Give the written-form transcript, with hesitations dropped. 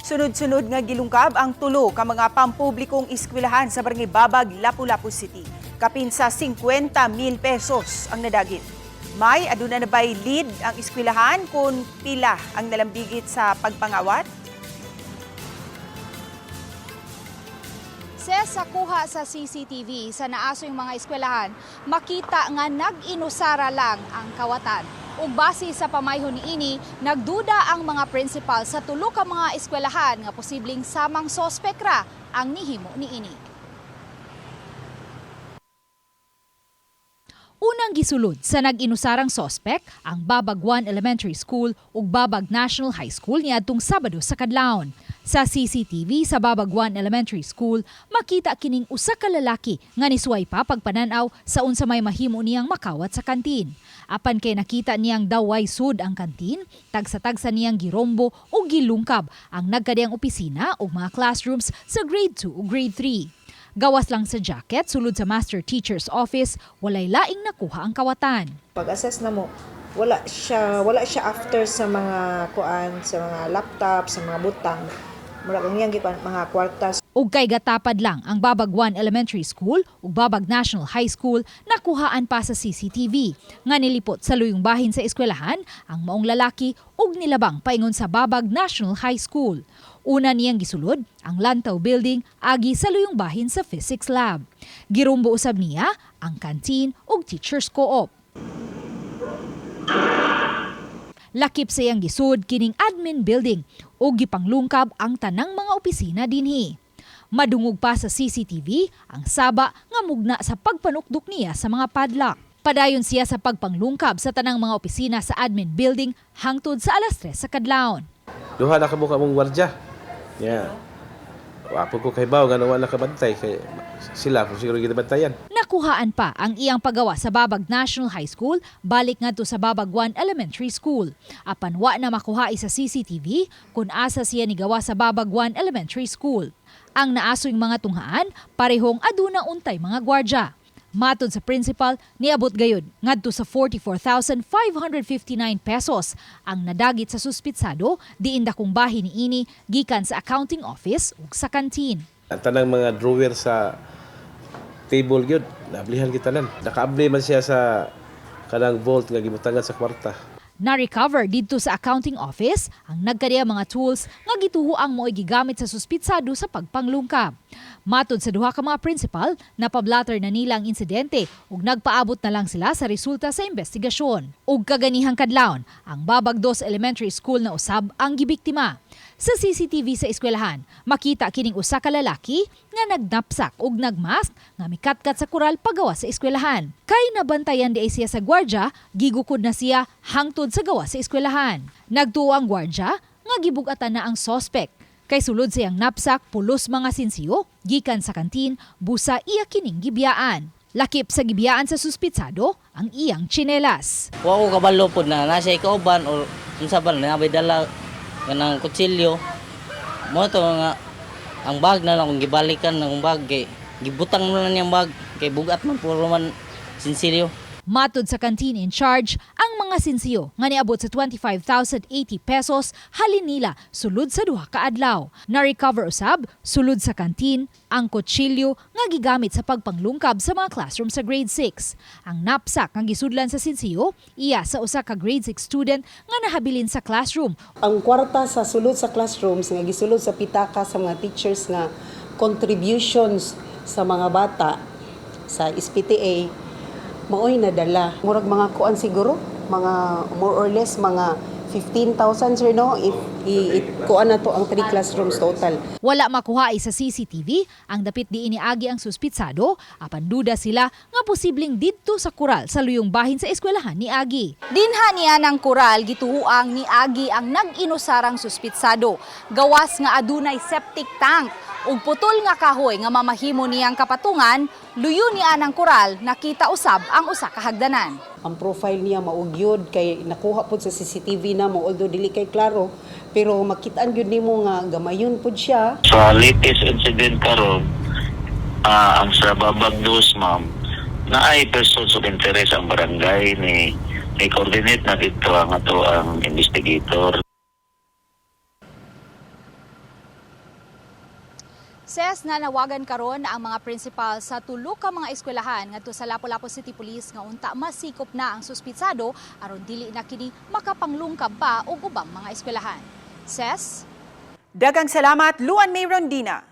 Sunod-sunod nga gilungkab ang tulo ka mga pampublikong eskwelahan sa Barangay Babag, Lapu-Lapu City. Kapin sa 50 mil pesos ang nadagit. May aduna na ba'y lead ang eskwelahan kung pila ang nalambigit sa pagpangawat? Sa kuha sa CCTV sa naasoy mga eskwelahan, makita nga nag-inusara lang ang kawatan. Ug base sa pamayho niini, nagduda ang mga principal sa tulo ka mga eskwelahan nga posibleng samang sospek ra ang nihimo niini. Unang gisulod sa nag-inusarang sospek ang Babag 1 Elementary School ug Babag National High School niadtong Sabado sa kadlawon. Sa CCTV sa Babag 1 Elementary School, makita kining usa ka lalaki nga nisuway pa pagpananaw sa unsa may mahimo niyang makawat sa kantin. Apan kay nakita niyang daway sud ang kantin, tagsa-tagsa niyang girombo o gilungkab ang nagkadiyang opisina ug mga classrooms sa grade 2 ug grade 3. Gawas lang sa jacket, sulod sa master teacher's office, walay laing nakuha ang kawatan. Pag-assess na mo, wala siya after sa mga kuan, sa mga laptop, sa mga butang. Mura kung iyang gikuan mga kwarta. Ug kay gatapad lang ang Babag 1 Elementary School ug Babag National High School, nakuhaan pa sa CCTV nga nilipot sa luyong bahin sa eskwelahan ang maong lalaki ug nilabang paingon sa Babag National High School. Una niyang gisulod ang Lantaw Building agi sa luyong bahin sa Physics Lab. Girumbo usab niya ang canteen ug teachers co-op. Lakip sa iyang gisud kining admin building ug gipanglungkab ang tanang mga opisina dinhi. Madungog pa sa CCTV ang saba nga mugna sa pagpanukdok niya sa mga padlock. Padayon siya sa pagpanglungkab sa tanang mga opisina sa admin building hangtod sa alas 3 sa kadlawon. Duha na kamo kamong gwardya. Yeah. Wa po ko kahibaw nga wala ka bantay kay sila kung siguro ginabantayan. Nakuhaan pa ang iyang pagawa sa Babag National High School balik ngadto sa Babag 1 Elementary School. Apan wa na makuha sa CCTV kung asa siya nigawa sa Babag 1 Elementary School. Ang naasoy mga tunghaan parehong aduna untay mga gwardya. Matod sa principal, niabot gayud ngadto sa 44,559 pesos ang nadagit sa suspitsado diin dakong bahin niini gikan sa accounting office ug sa canteen. Ang tanang mga drawer sa table gyud, naablihan kita nan. Nakaabli man siya sa kanang vault nga gibutangan sa kwarta. Na-recover didto sa accounting office ang nagkadiya mga tools nga gituho ang mo'y gigamit sa suspitsado sa pagpanglungkab. Matod sa duha ka mga principal, napablatter na nila ang insidente ug nagpaabot na lang sila sa resulta sa investigasyon. Ug kaganihang kadlawon, ang Babag Dos Elementary School na usab ang gibiktima. Sa CCTV sa eskwelahan, makita kining usa ka lalaki nga nagnapsak ug nagmask nga mikatkat sa kural pagawa sa eskwelahan. Kay nabantayan di ay siya sa gwardya, gigukod na siya hangtod sa gawa sa eskwelahan. Nagtuo ang gwardya nga gibugatan na ang sospek. Kay sulod sa iyang napsak pulos mga sinsiyo, gikan sa kantin, busa iya kining gibiyaan. Lakip sa gibiyaan sa suspitsado ang iyang tsinelas. Wa ko kabalo pod na nasa ikauban or unsa ba na nabay dala kanang kutsilyo. Mo to nga ang bag na lang akong gibalikan ng bag kay gibutang mo na niyang bag kay bugat man puro man sinsilyo. Matod sa canteen in charge, ang mga sinsiyo nga niabot sa 25,080 pesos halin nila sulod sa duha ka adlaw. Na-recover usab sulod sa canteen ang kutsilyo nga gigamit sa pagpanglungkab sa mga classroom sa grade 6. Ang knapsack nga gisudlan sa sinsiyo iya sa usa ka grade 6 student nga nahabilin sa classroom. Ang kwarta sa sulod sa classrooms nga gisulod sa pitaka sa mga teachers nga contributions sa mga bata sa SPTA maoy nadala. Murag mga kuan siguro, mga more or less mga 15,000, sir, no, if kuan na to ang three classrooms total. Wala makuha sa CCTV ang dapit di iniagi ang suspitsado, apan duda sila nga posibleng didto sa kural sa luyong bahin sa eskwelahan ni Agi. Dinha niya ng kural gituhuang ni Agi ang nag-inusarang suspitsado. Gawas nga adunay septic tank ug putol nga kahoy nga mamahimo niyang kapatungan, luyo niya ng kural nakita usab ang usa ka hagdanan. Ang profile niya maugyod kay nakuha pud sa CCTV na mo, although dili kay klaro, pero makitaan gyud nimo nga gamayon pud siya. Sa latest incident karon, ang sa Babag Dos, ma'am, na ay persons of interest ang barangay ni ni coordinate na dito ang ato ang investigator. Ses, nanawagan karon ang mga principal sa tulo ka mga eskwelahan ngadto sa Lapu-Lapu City Police nga unta masikop na ang suspitsado aron dili na kini makapanglungkab pa og ubang mga eskwelahan. Ses. Daghang salamat, Luan May Rondina.